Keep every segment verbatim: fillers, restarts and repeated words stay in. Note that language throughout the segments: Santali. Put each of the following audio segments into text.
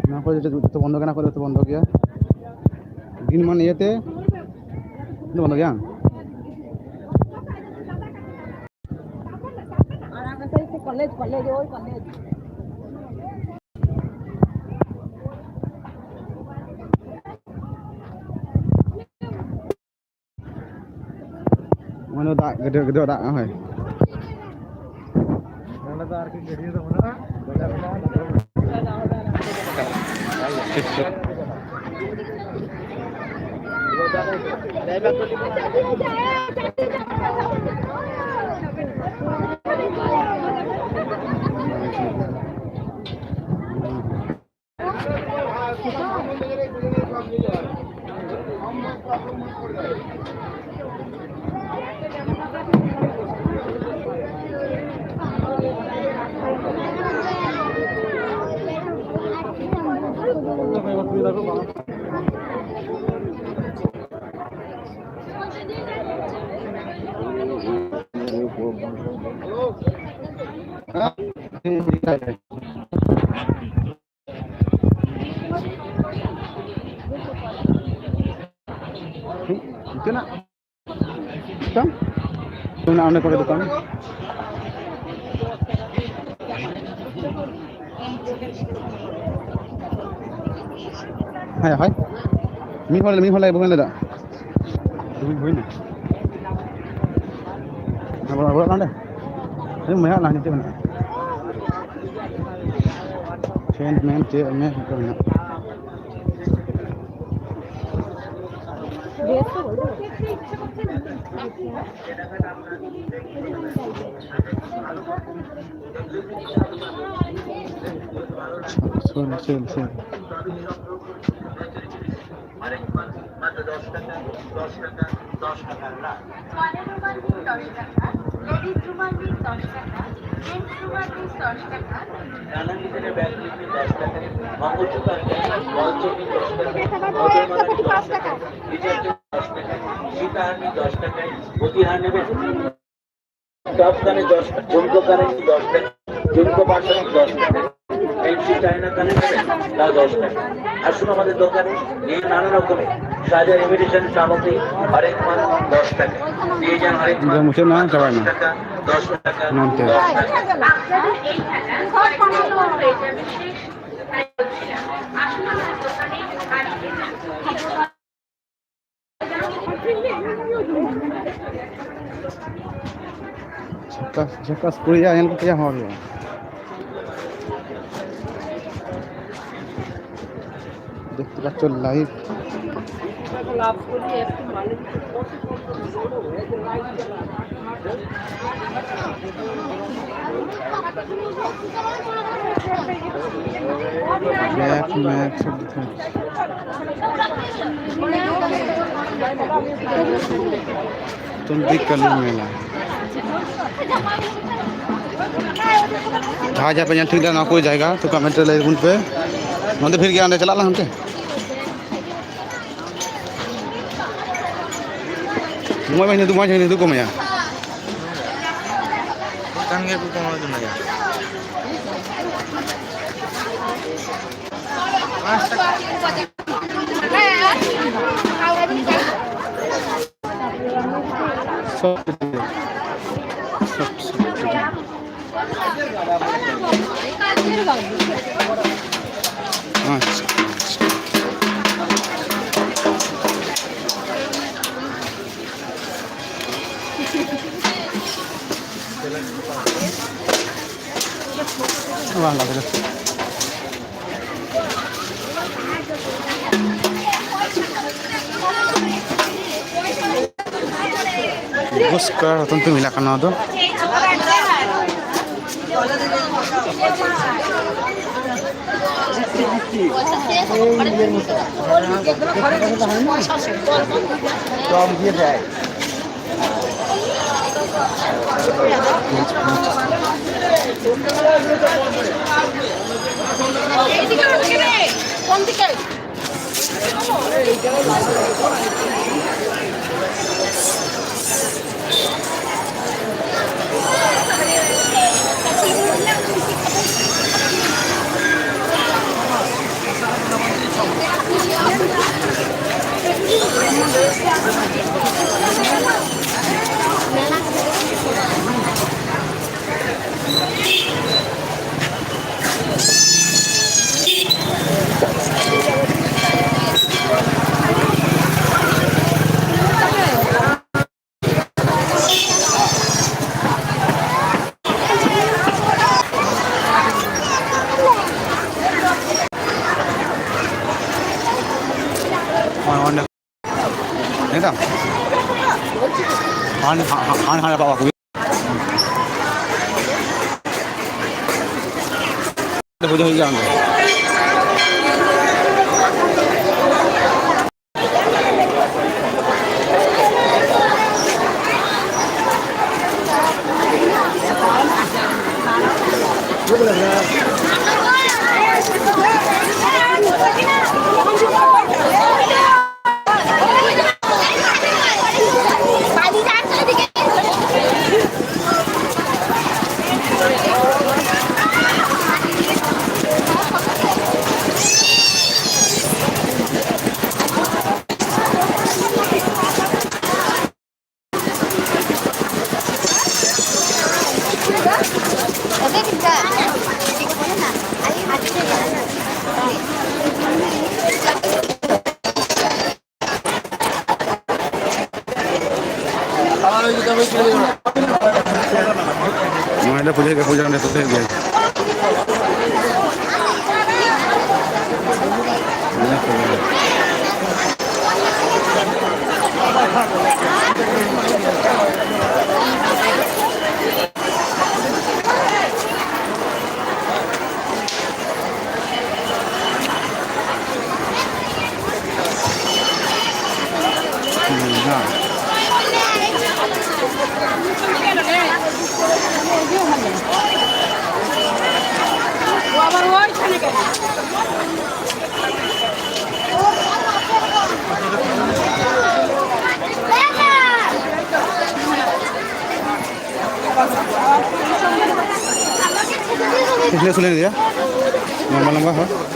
ᱱᱚᱣᱟ ᱠᱚ ᱡᱚᱛᱚ ᱵᱚᱱᱫᱚ ᱜᱮᱭᱟ, ᱱᱚᱣᱟ ᱠᱚ ᱡᱚᱛᱚ ᱵᱚᱱᱫᱚ ᱜᱮᱭᱟ᱾ ᱫᱤᱱ ᱢᱟᱱ ᱤᱭᱟᱹᱛᱮ ᱵᱚᱱᱫᱚ ᱜᱮᱭᱟ᱾ ᱠᱚᱞᱮᱡᱽ, ᱠᱚᱞᱮᱡᱽ, ᱳᱭ ᱠᱚᱞᱮᱡᱽ᱾ ᱢᱟᱱᱮ ᱫᱟᱜ ᱜᱟᱹᱰᱭᱟᱹ, ᱜᱟᱹᱰᱭᱟᱹ ᱫᱟᱜ ᱦᱳᱭ᱾ ᱱᱚᱰᱮ ᱫᱚ ᱟᱨᱠᱤ ᱜᱟᱹᱰᱭᱟᱹ ᱫᱚ ᱵᱟᱹᱱᱩᱜᱼᱟ᱾ ᱤᱱᱠᱟᱹᱱᱟᱜ ᱢᱮᱱᱟᱜᱼᱟ ᱚᱸᱰᱮ ᱠᱚᱨᱮ ᱫᱚᱠᱟᱱ᱾ ᱦᱮᱸ, ᱦᱳᱭ᱾ ᱢᱤᱫ ᱦᱚᱲ, ᱢᱤᱫ ᱦᱚᱲ ᱞᱟᱹᱜᱤᱫ ᱵᱟᱹᱧ ᱞᱟᱹᱭᱫᱟ᱾ ᱦᱩᱭ, ᱦᱩᱭᱱᱟ᱾ ᱟᱵᱚ, ᱟᱵᱚ ᱚᱸᱰᱮ᱾ ᱦᱮᱸ, ᱢᱮᱱᱟᱜᱼᱟ, ᱱᱤᱪᱮ ᱢᱮᱱᱟᱜᱼᱟ᱾ ᱯᱷᱮᱱ, ᱢᱮᱱ, ᱪᱮᱫ ᱢᱮᱱ, ᱡᱚᱛᱚ ᱢᱮᱱᱟᱜᱼᱟ᱾ Sorry, sorry, sorry. সোয়ানের রুমাল বিল দশ টাকা, লেডিস রুমাল বিল দশ টাকা, জেন্টস রুমাল বিল দশ টাকা, নানা ডিজাইনের ব্যাগ বিল দশ টাকা, মঙ্গলসূত্র আর ক্যাশ, ওয়াচ বিল দশ টাকা, মোটর মালা বিল দশ টাকা, রিচার্জ বিল দশ টাকা, সীতাহার বিল দশ টাকা, মতিহার নেবে, টপ কানে দশ টাকা, ঝুমকো কানে দশ টাকা, ঝুমকো পাঁচশো দশ টাকা। চায়না কানে নেবেন, তা দশ টাকা। আসুন আমাদের দোকানে, নিয়ে নানা রকমের সাজার ইমিটেশন সামগ্রী, হরেক মাল দশ টাকা। নিয়ে যান হরেক মাল। মুছে না, চাবায় না। দশ টাকা, দশ টাকা, নামতে। দশ টাকা। ᱡᱷᱟᱠᱟᱥ, ᱡᱷᱟᱠᱟᱥ ᱠᱩᱲᱤᱭᱟᱜ ᱧᱮᱞ ᱠᱟᱛᱮ ᱦᱚᱲ ᱜᱮ᱾ দেখতে পাচ্ছ লাইভ। ব্যাক ম্যাক সব দিতে হবে। ᱛᱩᱱᱫᱤ ᱠᱟᱹᱞᱤ ᱢᱮᱞᱟ᱾ ᱡᱟᱦᱟᱸ ᱡᱟᱦᱟᱸ ᱯᱮ ᱧᱮᱞ ᱴᱷᱤᱠ ᱫᱟ ᱱᱚᱣᱟ ᱠᱚ ᱡᱟᱭᱜᱟ, ᱛᱚ ᱠᱚᱢᱮᱱᱴ ᱨᱮ ᱞᱟᱹᱭ ᱟᱵᱚᱱ ᱯᱮ᱾ ᱱᱚᱸᱰᱮ ᱵᱷᱤᱲ ᱜᱮᱭᱟ, ᱚᱸᱰᱮ ᱪᱟᱞᱟᱜ ᱞᱟᱝ ᱦᱟᱱᱛᱮ᱾ ᱫᱩᱢᱟᱭ ᱵᱟᱹᱧ ᱫᱩᱢᱟᱭ ᱡᱟᱹᱱᱤ ᱫᱩ ᱠᱚ ᱢᱮᱭᱟ᱾ ᱠᱟᱱ ᱜᱮ ᱠᱚ ᱠᱚᱢᱟ ᱫᱩᱢᱟᱭᱟ᱾ ᱥᱚᱵ ᱥᱚᱵ ᱥᱚᱵ᱾ ᱟᱪᱪᱷᱟ, ᱟᱪᱪᱷᱟ᱾ ᱵᱟᱝ ᱞᱟᱜᱟᱜ᱾ ᱵᱩᱥᱠᱟᱨ ᱦᱚᱛᱚᱱ ᱛᱮ ᱢᱮᱞᱟ ᱠᱟᱱᱟ ᱫᱚ᱾ ᱦᱟᱱ ᱦᱟᱱ ᱦᱟᱱ ᱵᱟᱵᱟ ᱠᱚ᱾ ᱵᱩᱡᱷᱟᱹᱣ ᱦᱩᱭᱩᱜ ᱜᱮᱭᱟ ᱚᱸᱰᱮ᱾ ᱱᱚᱣᱟ ᱫᱚ ᱯᱩᱡᱟᱹ ᱜᱮ, ᱯᱩᱡᱟᱹ ᱚᱸᱰᱮ ᱥᱟᱹᱛ ᱦᱩᱭᱩᱜ ᱜᱮᱭᱟ᱾ इसलिए सुने दिया। लंबा लंबा हो।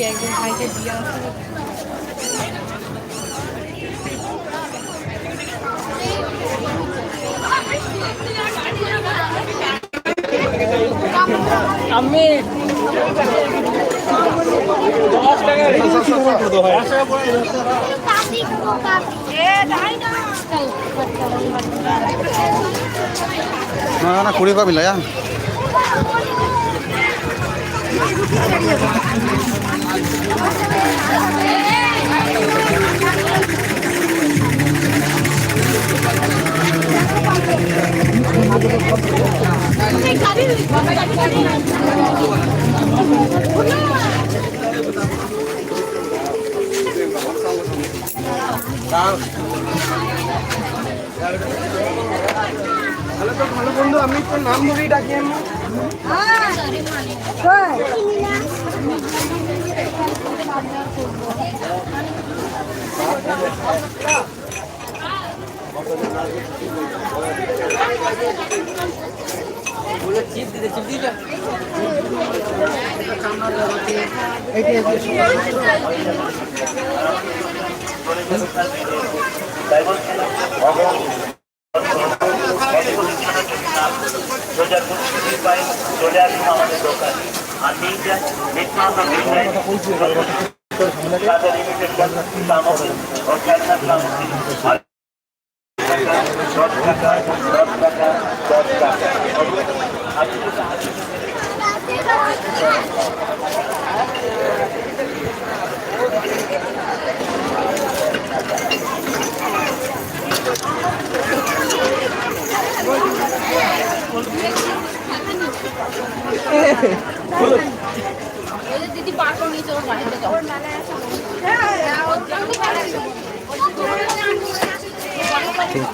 একজন ভাইকে দিয়ে আসতে হবে। আমি ᱚᱱᱟ ᱠᱩᱲᱤ ᱠᱚ ᱢᱮᱞᱟᱭᱟ᱾ তাহলে তো ভালো বন্ধু, আমি তো নাম ধরেই ডাকি আমি। ᱛᱚ,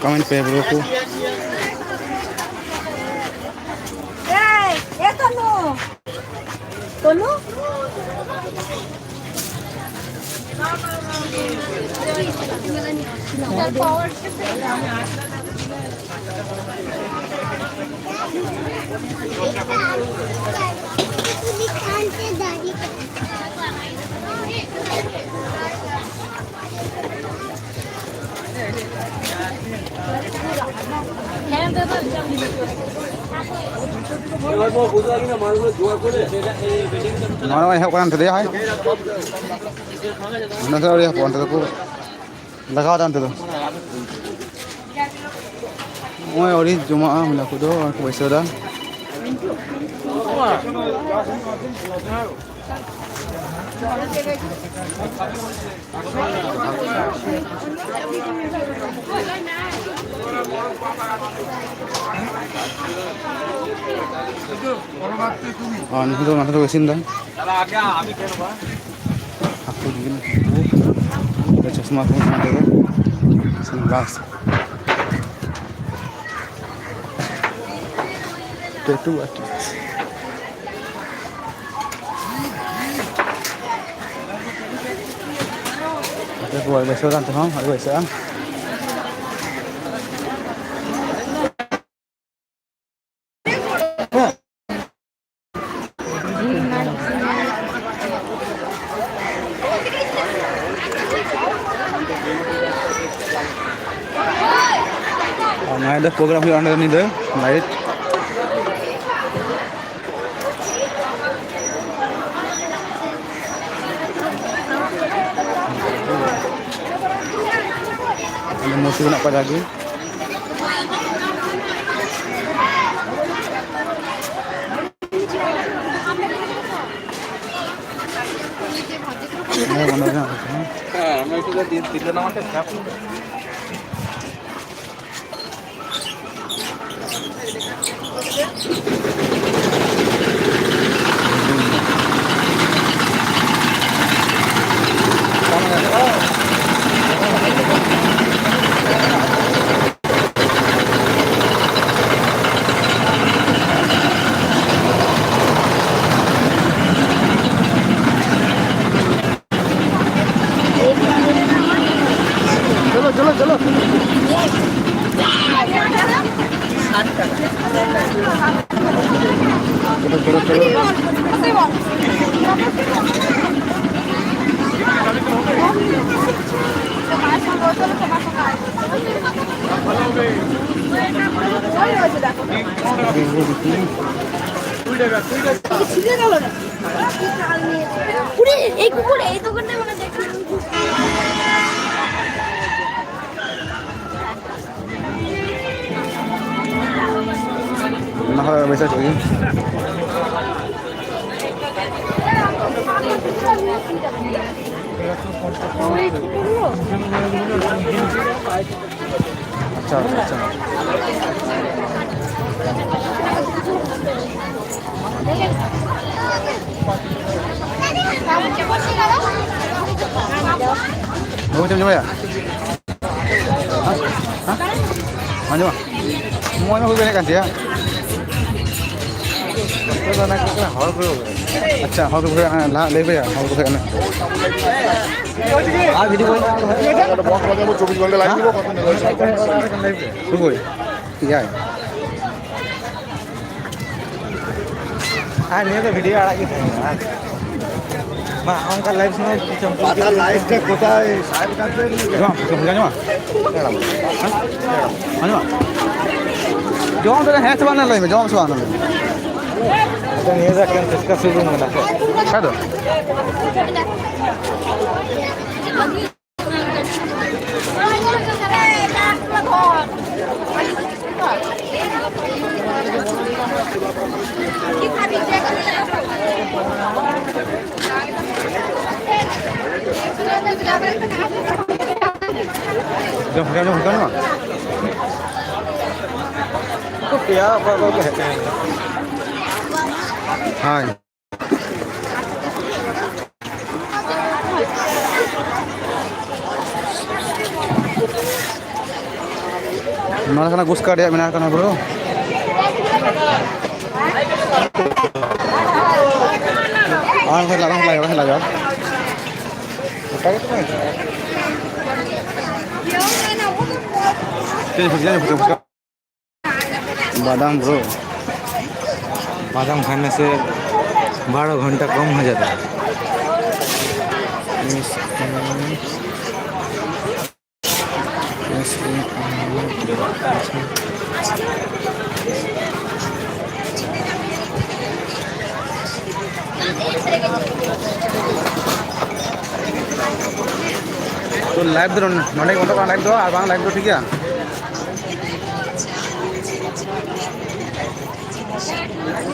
ᱠᱚᱢᱮᱱᱴ ᱯᱮ ᱵᱨᱚ ᱠᱚ᱾ ᱮᱭ, ᱮ ᱛᱚᱱᱩ᱾ ᱛᱚᱱᱩ? ᱱᱚᱣᱟ ᱮᱦᱚᱵ ᱠᱟᱱᱟ ᱱᱚᱛᱮ ᱫᱚ, ᱦᱳᱭ᱾ ᱚᱱᱟ ᱫᱚ ᱟᱹᱣᱨᱤ ᱦᱚᱯᱚᱱ, ᱚᱱᱛᱮ ᱫᱚᱠᱚ ᱞᱟᱜᱟᱣ ᱮᱫᱟ, ᱚᱱᱛᱮ ᱫᱚ᱾ ᱱᱚᱜᱼᱚᱭ ᱟᱹᱣᱨᱤ ᱡᱚᱢᱟᱜᱼᱟ, ᱢᱮᱞᱟ ᱠᱚᱫᱚ ᱟᱨ ᱠᱚ ᱵᱟᱹᱭᱥᱟᱹᱣ ᱮᱫᱟ᱾ ᱟᱨ ᱱᱩᱠᱩ ᱫᱚ ᱱᱚᱛᱮ ᱫᱚᱠᱚ ᱤᱥᱤᱱ ᱮᱫᱟ᱾ ᱦᱟᱹᱠᱩ ᱡᱤᱞ, ᱪᱚᱥᱢᱟ ᱠᱚ ᱢᱮᱱᱟᱜ ᱛᱟᱠᱚᱣᱟ, sunglass, tattoo artist᱾ ᱟᱯᱮ ᱠᱚ ᱵᱟᱹᱭᱥᱟᱹᱣ ᱠᱟᱱ ᱛᱮᱦᱚᱸ ᱟᱹᱰᱤ ᱵᱟᱹᱭᱥᱟᱹᱜᱼᱟ᱾ ᱟᱨ ᱱᱚᱣᱟ ᱫᱚ program ᱦᱩᱭᱩᱜᱼᱟ ᱚᱸᱰᱮ ᱫᱚ ᱧᱤᱫᱟᱹ night᱾ ᱚᱸᱰᱮ ᱢᱩᱨᱛᱤ ᱢᱮᱱᱟᱜ ᱠᱚᱣᱟ ᱡᱟᱜᱮ᱾ ᱦᱮᱸ, ᱚᱸᱰᱮ ᱜᱮ ᱦᱟᱸᱜ᱾ चलो, चलो, चलो। ᱚᱱᱟ ᱦᱚᱸ ᱢᱮᱥᱮᱡᱽ ᱦᱩᱭ᱾ ᱟᱪᱪᱷᱟ, ᱟᱪᱪᱷᱟ, ᱟᱪᱪᱷᱟ᱾ ᱵᱟᱹᱵᱩ, ᱪᱮᱫ ᱮᱢ ᱡᱚᱢᱮᱭᱟ? ᱦᱮᱸ? ᱦᱮᱸ? ᱵᱟᱝ ᱡᱚᱢᱟ? ᱢᱚᱡᱽ ᱢᱟ ᱦᱩᱭ ᱵᱟᱲᱟᱜ ᱠᱟᱱ ᱛᱟᱭᱟ᱾ ᱦᱚᱲ ᱠᱚ, ᱟᱪᱪᱷᱟ, ᱦᱚᱲ ᱠᱚ ᱵᱩᱡᱷᱟᱹᱜ ᱠᱟᱱᱟ, ᱞᱟᱦᱟ ᱞᱟᱹᱭ ᱯᱮ, ᱦᱚᱲ ᱠᱚ ᱵᱩᱡᱷᱟᱹᱜ ᱠᱟᱱᱟ᱾ ᱟᱨ ᱵᱷᱤᱰᱤᱭᱳ ᱠᱚ ᱵᱚᱠᱥ ᱵᱟᱡᱟᱵᱚ, ᱪᱚᱵᱵᱤᱥ ᱜᱷᱚᱱᱴᱟ ᱞᱟᱭᱤᱵᱷ ᱦᱮᱸ? ᱚᱠᱚᱭ? ᱮᱭᱟᱭ᱾ ᱟᱨ ᱱᱤᱭᱟᱹ ᱫᱚ ᱵᱷᱤᱰᱤᱭᱳ ᱟᱲᱟᱜ ᱜᱮ ᱛᱟᱦᱮᱸ ᱠᱟᱱᱟ᱾ ᱢᱟ, ᱚᱱᱠᱟ ᱞᱟᱭᱤᱵᱷ ᱥᱚᱢᱚᱭ ᱪᱚᱢᱠᱩ ᱟᱫᱚ ᱞᱟᱭᱤᱵᱷ ᱛᱮ ᱠᱚᱛᱷᱟ ᱥᱟᱵ ᱠᱟᱛᱮ ᱟᱸᱡᱚᱢᱟ? ᱦᱮᱸ? ᱟᱸᱡᱚᱢᱟ? ᱡᱚᱢ ᱫᱚ ᱦᱮᱸ ᱥᱮ ᱵᱟᱝ ᱞᱟᱹᱭ ᱢᱮ, ᱡᱚᱢ ᱥᱮ ᱵᱟᱝ ᱞᱟᱹᱭ ᱢᱮ? ᱟᱪᱪᱷᱟ, ᱱᱤᱭᱟᱹ ᱫᱚ ᱮᱠᱮᱱ ᱪᱮᱥᱴᱟ ᱥᱩᱨᱩ ᱢᱮᱱᱟᱜ ᱛᱚ᱾ ᱠᱷᱟᱡ ᱫᱚ᱾ ᱡᱚᱢ, ᱡᱚᱢ, ᱡᱚᱢ, ᱡᱚᱢ᱾ ᱯᱮᱭᱟ ᱚᱠᱚᱭ ᱚᱠᱚᱭ ᱠᱚ ᱦᱮᱡ ᱞᱮᱱᱟ᱾ ᱦᱳᱭ᱾ ᱱᱚᱣᱟ ᱠᱟᱱᱟ ᱜᱩᱥᱠᱟ ᱨᱮᱭᱟᱜ ᱢᱮᱱᱟᱜ ᱠᱟᱱᱟ, ᱵᱨᱳ᱾ ᱟᱨ ᱦᱚᱸ ᱞᱟᱜᱟᱣ, ᱦᱚᱸ ᱞᱟᱜᱟᱣ, ᱦᱚᱸ ᱞᱟᱜᱟᱣ᱾ ᱜᱚᱴᱟ ᱜᱮ ᱛᱚ ᱵᱟᱝ᱾ ᱪᱮᱫ ᱯᱷᱩᱪᱠᱟ, ᱯᱷᱩᱪᱠᱟ, ᱯᱷᱩᱪᱠᱟ? बादाम ब्रो, बादाम खाने से बारह घंटा कम हो जाता है। ᱛᱚ ᱞᱟᱭᱤᱵᱷ ᱫᱚ ᱱᱚᱰᱮ ᱜᱮ ᱵᱚᱱᱫᱚᱜ ᱠᱟᱱᱟ, ᱞᱟᱭᱤᱵᱷ ᱫᱚ ᱟᱨ ᱵᱟᱝ ᱞᱟᱭᱤᱵᱷ ᱫᱚ ᱴᱷᱤᱠ ᱜᱮᱭᱟ᱾